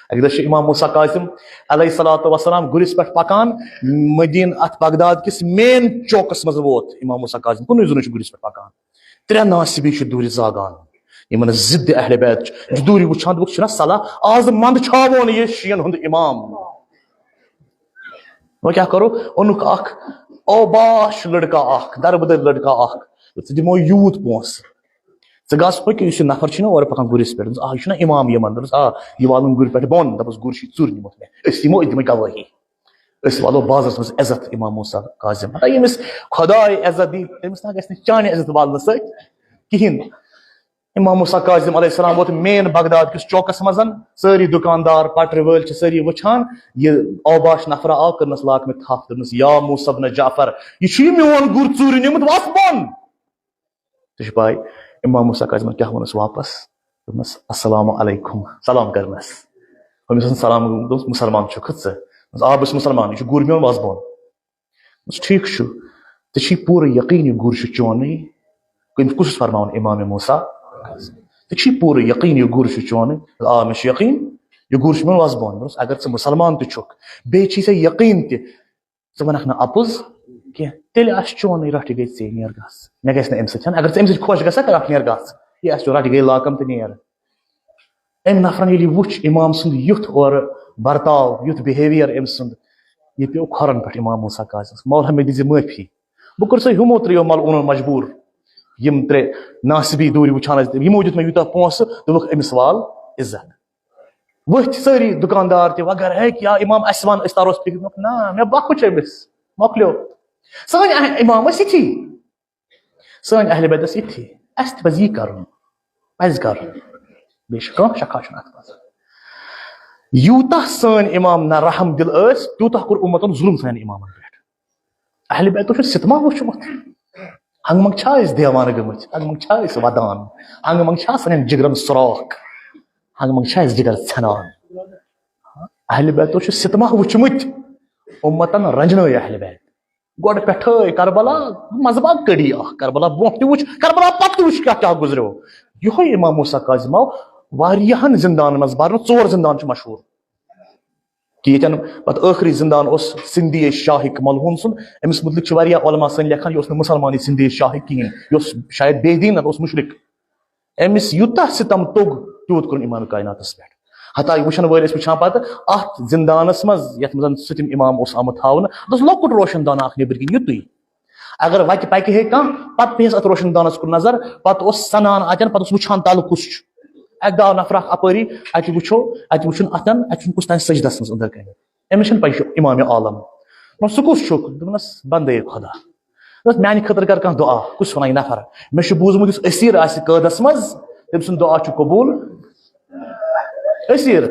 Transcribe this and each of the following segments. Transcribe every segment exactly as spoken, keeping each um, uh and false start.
اَکہِ دۄہ چھُ امام موسیٰ کاظم علیہ الصلوۃ والسلام گُرِس پٮ۪ٹھ پکان، مدیٖنہٕ، اتھ بغداد کِس مین چوکس منٛز ووت امام موسیٰ کاظم، کُنُے زوٚنُے چھُ گُرِس پٮ۪ٹھ پکان۔ ترٛےٚ ناصبی چھِ دوٗرِ زاگان، یِمن ضد اہل بیت چھِ، یہِ چھُ دوٗرِ وٕچھان، دوٚپُکھ، چھُنہ صلاح، آز منٛدٕ چھاوون یہِ شیعن ہُنٛد امام۔ وۄنۍ کیٛاہ کرو؟ اوٚنُکھ اکھ اوباش لڑکا اکھ، دربدر لڑکا اکھ، دوٚپُکھ، ژٕ دِمو یوٗت پونٛسہٕ، ژٕ گژھ ہُہ کہِ یُس یہِ نفر چھُنہ اورٕ پکان گُرِس پٮ۪ٹھ، دوٚپُس، آ، یہِ چھُنہ امام یِمن، دوٚپُس، آ، یہِ والُن گُرِ پٮ۪ٹھ بۄن، دوٚپُس، گُر چھُے ژوٗرِ نیوٗمُت مےٚ، أسۍ یِمو، أسۍ دِمو گوٲہی۔ أسۍ والو بازرس منٛز عزت امام موسیٰ کاظم۔ مطلب، ییٚمِس خداے عزت دی، تٔمِس نہ گژھِ نہٕ چانہِ عزت والنہٕ سۭتۍ کِہیٖنۍ۔ امام موسیٰ کاظم علیہ السلام ووت مین بغداد کِس چوکس منٛز، سٲری دُکاندار، پٹرِ وٲلۍ چھِ سٲری وٕچھان، یہِ اوباش نفرا آو، کٔرنس لاکمہِ تھپھ، دوٚپنس، یا موسیٰ ابن جعفر، یہِ چھُ یہِ میون گُر ژوٗرِ نیوٗمُت، وَس بۄن۔ ژےٚ چھِ پاے، امام موسیٰ کاظمن کیٛاہ ووٚنُس واپس؟ دوٚپنس، السلام علیکم، سلام کرنس۔ أمِس اوس نہٕ سلام، دوٚپُس، مسلمان چھُکھٕ ژٕ؟ دوٚپُس، آ، بہٕ چھُس مسلمان، یہِ چھُ گُر میون، وَس بۄن۔ دوٚپُس، ٹھیٖک چھُ، ژےٚ چھُے پوٗرٕ یقیٖن یہِ گُر چھُ چونُے؟ کٔمۍ، کُس اوس فرماوان امام موسیٰ؟ ژےٚ چھُے پوٗرٕ یقیٖن یہِ گُر چھُ چونُے؟ آ، مےٚ چھُ یقیٖن، یہِ گُر چھُ میون، وَس بۄن۔ دوٚپُس، اگر ژٕ مسلمان تہِ چھُکھ، بیٚیہِ چھُے ژےٚ یقیٖن تہِ، ژٕ وَنکھ نہٕ اَپُز کینٛہہ، تیٚلہِ آسہِ چونُے، رَٹھ یہِ گٔے ژے، نیر گژھ۔ مےٚ گژھِ نہٕ اَمہِ سۭتۍ، اگر ژٕ اَمہِ سۭتۍ خۄش گژھکھ، رَٹھ نیر گژھ۔ یہِ آسہِ چون، رَٹھ یہِ گٔے لاکم تہٕ نیر۔ أمۍ نفرن ییٚلہِ یہِ وُچھ امام سُنٛد یُتھ اورٕ برتاو، یُتھ behaviour أمۍ سُنٛد، یہِ پیوٚو کھۄرن پٮ۪ٹھ امام موسیٰ کاظمس، مولا مےٚ دِژ معٲفی۔ بہٕ کوٚرسَے ہُمو ترٛیٚیو ملعوٗنو مجبوٗر، یِم ترٛےٚ ناصبی دوٗرِ وٕچھان ٲسۍ، یِمو دیُت مےٚ یوٗتاہ پونٛسہٕ، دوٚپُکھ، أمِس وال عزت۔ ؤتھۍ سٲری دُکاندار تہِ وغٲر، ہے کیٛاہ امام، اَسہِ وَن، أسۍ تارو فِکرِ۔ دوٚپُکھ، نہ، مےٚ بۄکھ وٕچھ أمِس، مۄکلیو۔ سٲنۍ اہ-، امام ٲسۍ یِتھی، سٲنۍ اہل بیت ٲسۍ یِتھی، اَسہِ تہِ پَزِ یی کَرُن، پَزِ کَرُن۔ بیٚیہِ چھُ کانٛہہ شکھا چھُنہٕ اَتھ منٛز۔ یوٗتاہ سٲنۍ امام نہ رحم دِل ٲسۍ، تیوٗتاہ کوٚر اُمتن ظُلم سانٮ۪ن امامن پٮ۪ٹھ۔ اہل بیتو چھُ ستما وُچھمُت۔ ہنگہٕ منٛگہٕ چھا أسۍ دیوانہٕ گٔمٕتۍ؟ ہنگہٕ منٛگہٕ چھا أسۍ ودان؟ ہنگہٕ منٛگہٕ چھا سانٮ۪ن جگرن سراخ؟ ہنگہٕ منٛگہٕ چھا أسۍ جگر ژھٮ۪نان؟ اہل بیتو چھُ ستما وُچھمُت، اُمتن رنجنٲے اہل بیت۔ گۄڈٕ پٮ۪ٹھے کربلا، مذہبا کٔڑی اکھ۔ کربلا برونٛہہ تہِ وٕچھ، کربلا پتہٕ تہِ وٕچھ کیٛاہ کیٛاہ گُزریو۔ یِہوٚے امام موسیٰ کاظم آو واریاہن زندانن منٛز برنہٕ، ژور زندان چھِ مشہوٗر۔ کہِ ییٚتٮ۪ن پتہٕ ٲخری زندان اوس سندی شاہک ملعون سُنٛد، أمِس مُتعلق چھِ واریاہ علماء سٲنۍ لیکھان، یہِ اوس نہٕ مُسلمانٕے سندی شاہک کِہیٖنۍ، یہِ اوس شاید بے دین، نتہٕ اوس مُشرِک۔ أمِس یوٗتاہ ستم توٚگ، تیوٗت کوٚرُن امام کائناتس پٮ۪ٹھ۔ حتیٰ یہِ وٕچھن وٲلۍ ٲسۍ وٕچھان پتہٕ اتھ زندانس منٛز، یتھ منٛز سُہ تہِ امام اوس آمُت تھاونہٕ، اتھ اوس لۄکُٹ روشن دانہٕ اکھ نیبرۍ کِنۍ یُتُے۔ اگر وتہِ پکہِ ہے کانٛہہ، پتہٕ پیٚیس اتھ روشن دانس کُن نظر، پتہٕ اوس سنان اتٮ۪ن، پتہٕ اوس وٕچھان تلہٕ کُس چھُ۔ اکہِ دۄہ آو نفر اکھ اپٲری، اتہِ وٕچھو، اتہِ وٕچھُن اتٮ۪ن، اتہِ چھُنہٕ کُس تانۍ سجدس منٛز أنٛدر کنہِ۔ أمِس چھَنہٕ پَے، یہِ چھُ امام عالم۔ دوٚپمَس، ژٕ کُس چھُکھ؟ دوٚپنَس، بندے خدا۔ دوٚپمَس، میانہِ خٲطرٕ کر کانٛہہ دُعا۔ کُس وَنان یہِ نفر؟ مےٚ چھُ بوٗزمُت، یُس اسیٖر آسہِ قٲدَس منٛز، تٔمۍ سُنٛد دُعا چھُ قبوٗل۔ اسیٖر،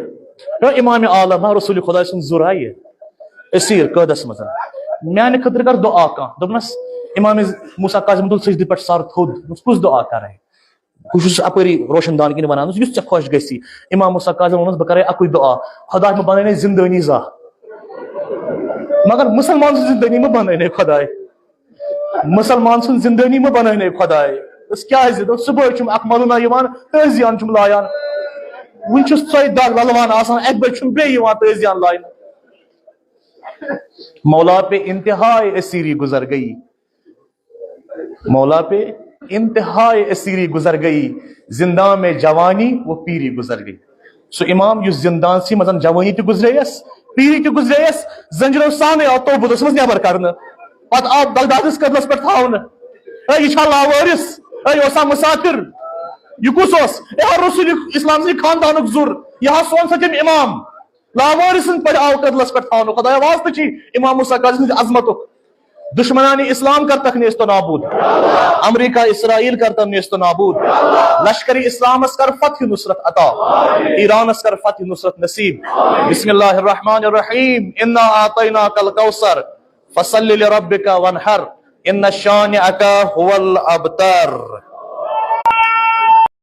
ہے امام عالم، ہا رسول خداے سُنٛد زُر ہا یہِ۔ اسیٖر قٲدَس منٛز۔ میانہِ خٲطرٕ کر دُعا کانٛہہ۔ دوٚپنَس، امام موسیٰ کاظم تُل سجدٕ پٮ۪ٹھ سر تھوٚد۔ دوٚپمَس، کُس دُعا کرے؟ بہٕ چھُس اپٲری روشن دان کِنۍ وَنان، یُس ژےٚ خۄش گژھی۔ امام موسیٰ کاظم ووٚنُس، بہٕ کرے اَکُے دُعا، خۄداے مہٕ بنٲے نے زندٲنی زانٛہہ۔ مگر مُسلمان سٕنٛز زندٲنی مہٕ بنٲے نے خۄداے۔ مُسلمان سٕنٛز زندٲنی مہٕ بنٲے نے خۄداے۔ دوٚپُس، کیٛازِ؟ دوٚپُس، صُبحٲے چھُم اکھ ملوٗنا یِوان، تٲزیان چھُم لایان۔ وُنہِ چھُس ژۄیہِ دَگ للوان آسان، اَکہِ بجہِ چھُم بیٚیہِ یِوان تٲزیان لاینہٕ۔ مولا پہ انتہائے اسیری گزر گئی۔ مولا پہ انتہائے اسیری گزر گئی، زنداں میں جوانی و پیری گزر گئی۔ سُہ امام یُس زندان سی منٛز جوانی تہِ گزریس، پیری تہِ گزریس، زنجیرو سانٕے آو توبوٗدس منٛز نٮ۪بر کرنہٕ۔ پتہٕ آو بغدادس کدلس پٮ۪ٹھ تھاونہٕ۔ اے، یہِ چھا لاوٲرِث؟ اے، یہِ اوسا مسافر؟ یہِ کُس اوس؟ اے، ہا رسول اسلام سٕنٛدِ خاندانُک زُر، یہِ ہا سون سٲتِم امام۔ لاوٲرِث سٕنٛدۍ پٲٹھۍ آو کدلس پٮ۪ٹھ تھاونہٕ۔ خدایا، واسطہٕ چھی امام موسیٰ کاظم سٕنٛدِ عظمتُک۔ دشمنان اسلام کر تک نیست و نابود۔ امریکہ اسرائیل کر تک نیست و نابود۔ لشکر اسلامس کر فتح نصرت عطا۔ ایرانس کر فتح نصرت نصیب۔ بسم اللہ الرحمن الرحیم۔ انا اعطیناک الکوثر۔ فصل لربک وانحر۔ ان شانئک هو الابتر۔